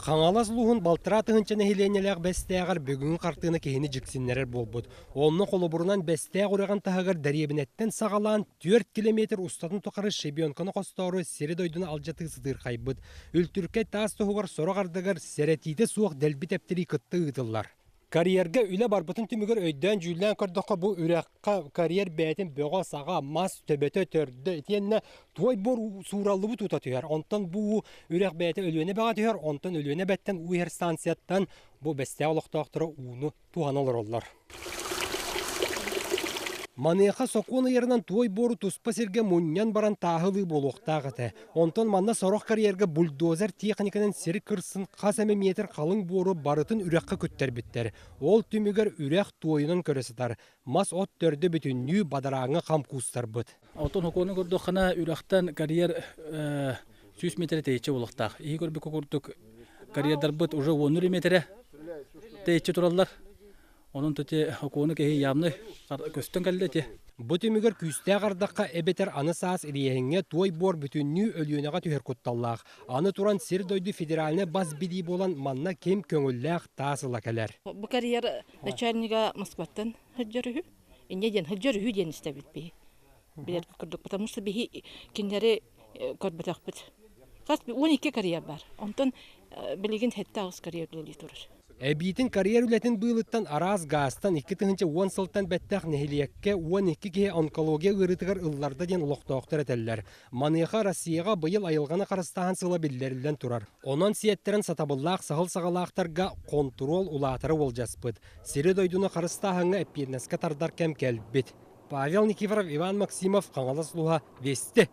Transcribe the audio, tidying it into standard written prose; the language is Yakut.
Хаҥалас улууһун балтараа тыһыынча нэһилиэнньэлээх Бэстээҕэр бүгүҥҥү хартыына киһини дьиксиннэрэр буолбут. Онно холобурунан Бэстээх үрэҕин таһыгар дэриэбинэттэн саҕалаан 4 километр устатын тухары щебенканы хостоору сири-дойдуну алдьатыы сытыырхайбыт. Үлтүркэй таас туһугар сорох ардыгар сэрэтиитэ суох дэлби тэптэрии кытта ыытыллар. Карьерга үлэ барбытын түмүгэр өйдөөн-дьүүллээн көрдөххө, бу үрэххэ карьер бэйэтин бөҕө-саҕа, мас төбөтө, төрдө итиэннэ туой буор суураллыбыт уута түһэр. Онтон бу уу үрэх бэйэтэ Өлүөнэ эбэҕэ түһэр, онтон Өлүөнэ эбэттэн уу иһэр станцияттан бу Бэстээх олохтоохторо ууну туһана олороллор. Маныаха сокуон ыйарынан туой буору туспа сиргэ мунньан баран тааһы ылыы буолуохтаах этэ. Онтон манна сорох карьерга бульдозер техниканан сир кырсын хас эмэ метр халыҥ буору барытын үрэххэ күттэрбиттэр. Ол түмүгэр үрэх туойунан көрө сытар. Мас-от төрдө бүтүннүү бадарааҥҥа хам куустарбыт. Оттон сокуону көрдөххүнэ, үрэхтэн карьер 100 метр тэйиччи буолуохтаах. Иһи көрбүккэ курдук карьердарбыт уже 10 метрэ тэйиччи тураллар. Онон ити окуону киһи явно көстөн кэллэ ити. Бу түмүгэр күүстээх ардахха эбэтэр аны саас ириэһиҥҥэ туой буор бүтүннүү Өлүөнэҕэ түһэр кутталлаах. Аны туран сир-дойду федеральнай бас билии буолан манна ким көҥүллээх таас ыла кэлэр. Бу карьер начальнига Москваттан сылдьар үһү. Инньэ диэн сылдьар үһү диэн истэбит биһи. Билэр курдук, потому что биһи кинилэри көрбөтөхпүт. Хас 12 карьер бар. Онтон билигин 7-8 карьер үлэлии турар. Эбиитин карьер үлэтин быылыттан араас гаастан 2010 сылтан бэттэх нэһилиэккэ 12 киһи онкология ыарыытыгар ылларда диэн олохтоохтор этэллэр. Маныаха Россияҕа быйыл айылҕаны харыстааһын сыла биллэриллэн турар. Онон сиэттэрэн сатабыллаах саһыл саҕалаахтарга хонтуруол улаатара уолдьаспыт. Сири-дойдуну харыстааһыҥҥа эппиэтинэскэ тардар кэм кэлбит. Павел Никифоров, Иван Максимов, Хаҥалас улууһа, Вести.